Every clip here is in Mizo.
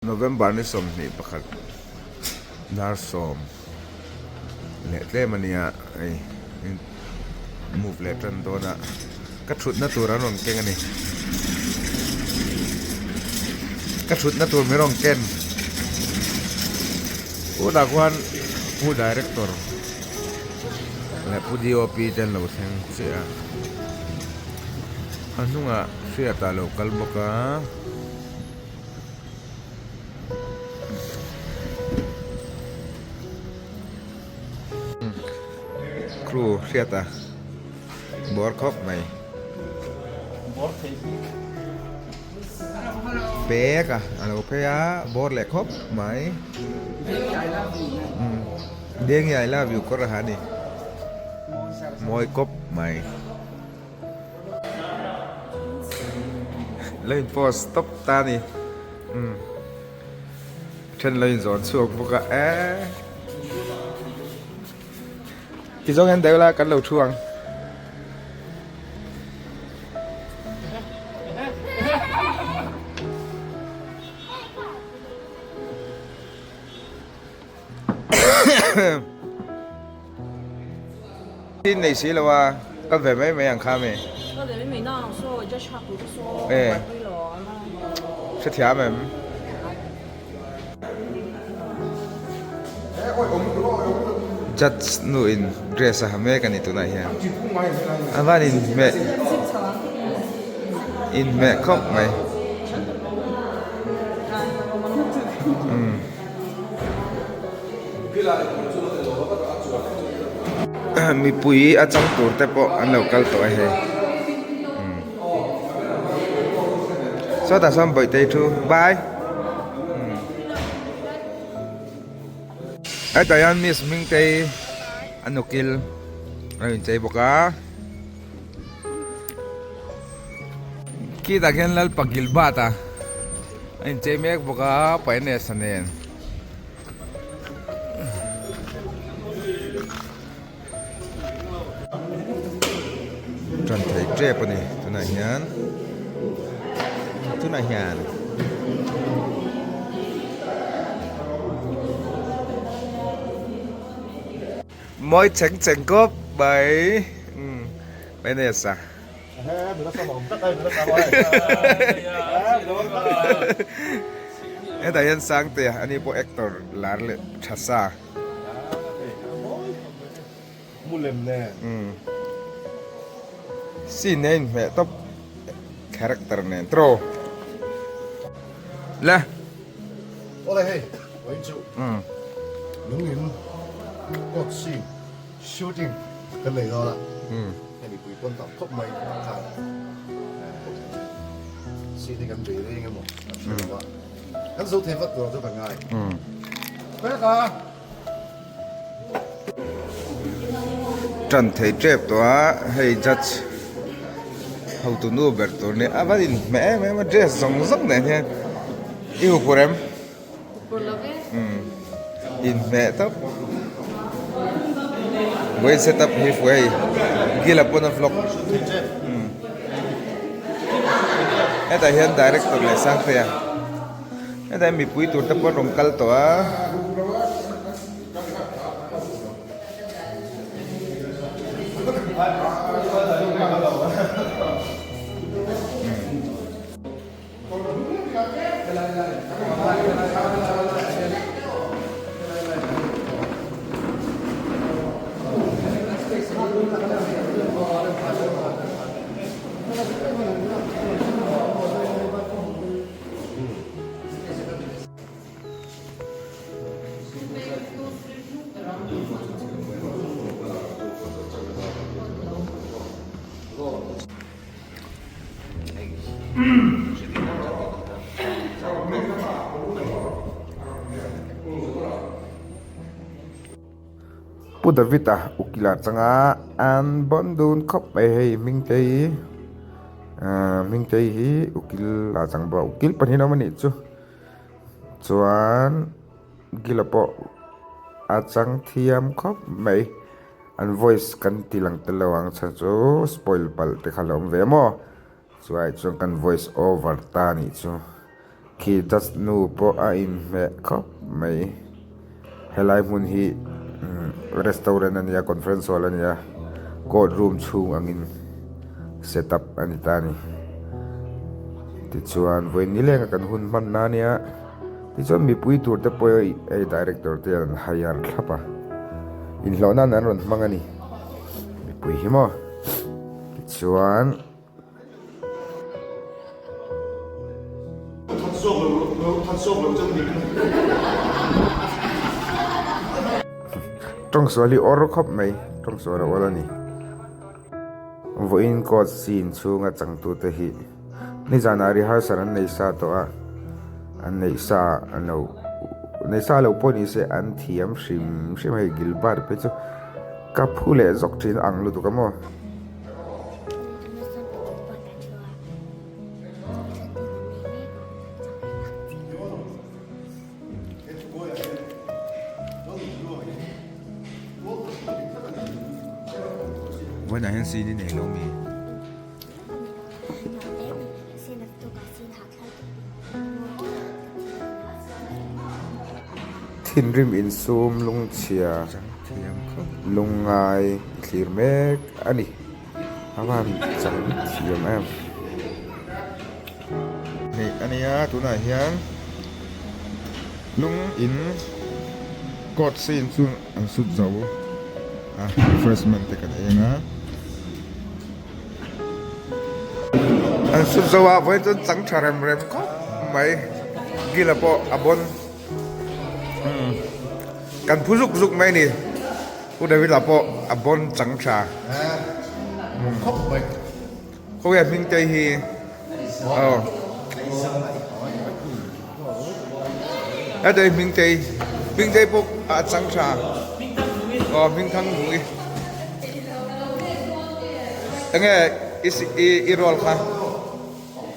November ni 21 dar sawm leh tlem a nia hei move leh tan dawn a ka thutna tur an rawn keng a ni ka thutna tur min rawn ken tunah khuan pu director leh pu dop te an lo thleng chiah a a hnungah hriata a lo kal bawk a. Crew hriat a bawr khawp mai pek a a lo phei a bawr leh khawp mai Dengi I love you kawr a ha a ni mawi kawp mai. Lo in post tawp ta a ni umm then lo in zawn chhuak bawk a eee ti zawng hian deuh la kan lo thu ang. Tin nei si lo a, kal ve mai mai ang kha mi. Kal ve mai mai na ang saw, judge hak tur te saw, buaipui lo ang a. Hrethiam em? Judge nu in dress a ha mek a ni tunah hian. A van inhmeh inhmeh khawp mai. Mipui a chang tur te pawh an lo kal tawh a hei sawtah sawn bawihte thu bye hetah hian miss hmingtei a nukil a inchei bawk a khitah khian lalpa gilbert a. A inchei mek bawk a painesa nen. Tan thei tep a ni tunah hian tunah hian. Mawi cheng cheng kawp mai painesa. Hetah hian Sangtea ani pawh actor lar leh tha sa. Scene a inhmeh tawp character nen tro le. Awle hei vawiin chu lungin court scene shooting kan nei dawn a. Hei mipui pawn tam khawp mai tunah khan seat hi kan bei reng emaw kan hre lo a, kan zo thei vat tur ang chu kan ngai. Peka! Tan thei tep tawh a, hei judge hotu nu ber tur nia a va inhmeh em em a dress zawng zawng nen hian i huphur em? Inhmeh tawp. Vawiin set up hi fuh hei Gila pawn a vlog. Hetah hian director leh Sangtea hetah hian mipui tur te pawh an rawn kal tawh a. Pu David a ukil ah changa an bawn dun khawp mai hei Hmingte hi ahh Hmingte hi ukil ah chang bawk a ukil pahnih an awm a nih chu chuan Gila pawh a chang thiam khawp mai. An voice kan ti lang tel lo ang chhan chu spoil palh te kha la awm ve maw? Chuai chuan kan voice over ta nih chu. Khi judge nu pawh a inhmeh khawp mai. Helai hmun hi restaurant a nia conference hall a nia court room chhung angin set up a ni ta a ni. Tichuan vawiin nileng a kan hun hman na ania tichuan mipui tur te pawh hei director te an hire thlap a inhlawh nan an rawn hmang a ni mipui hi maw tichuan. Tawngsual hi awr khawp mai, tawngsual a awl a ni. Vawiin court scene chhunga changtute hi nizanah rehearsal an nei sa tawh a, an neih sa an lo nei sa lo pawh ni se an thiam hrim hrim a hei Gilbert phei chu ka phu leh zawk thin a ang lutuk a maw. Vawiinah hian sin i nei lo mi? Thinrim insum lungchhia lungngai i thlir mek a ni. A van chang thiam em. Hei a nia tunah hian lung in court scene chu an sut zo a refreshment te kan eng a. An sut zo a vawiin chuan chang tha rem rem khawp mai Gila pawh a bawn kan phu zuk zuk mai a ni Pu David lah pawh a bawn chang tha khawp mai khawiah hming te hi aw heta hi hming te hming te pawh a chang tha aw hming thang nung i. Enge i i roll kha?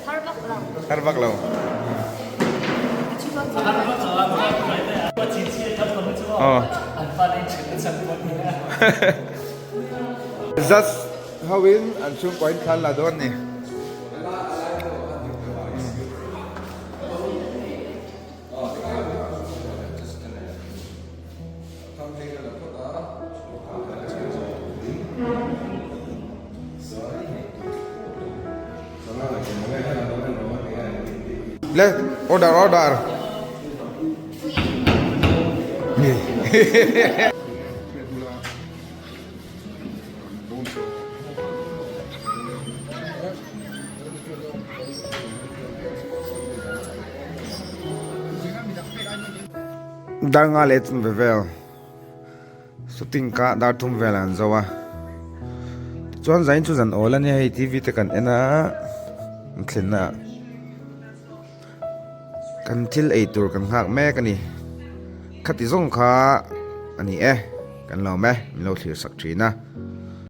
Har vak lo. Har vak lo. Oh. Just hoin an chhungkaw in thlan la dawn ni. Le order order Dar nga leh chun ve vel shooting kha dar thum vel an zo a tichuan zain chu zan awl a nia hei tv te kan en a an thlen na ah kan thil ei tur kan nghak mek a ni khati zawng kha a ni e kan lo awm e min lo thlir sak thin a.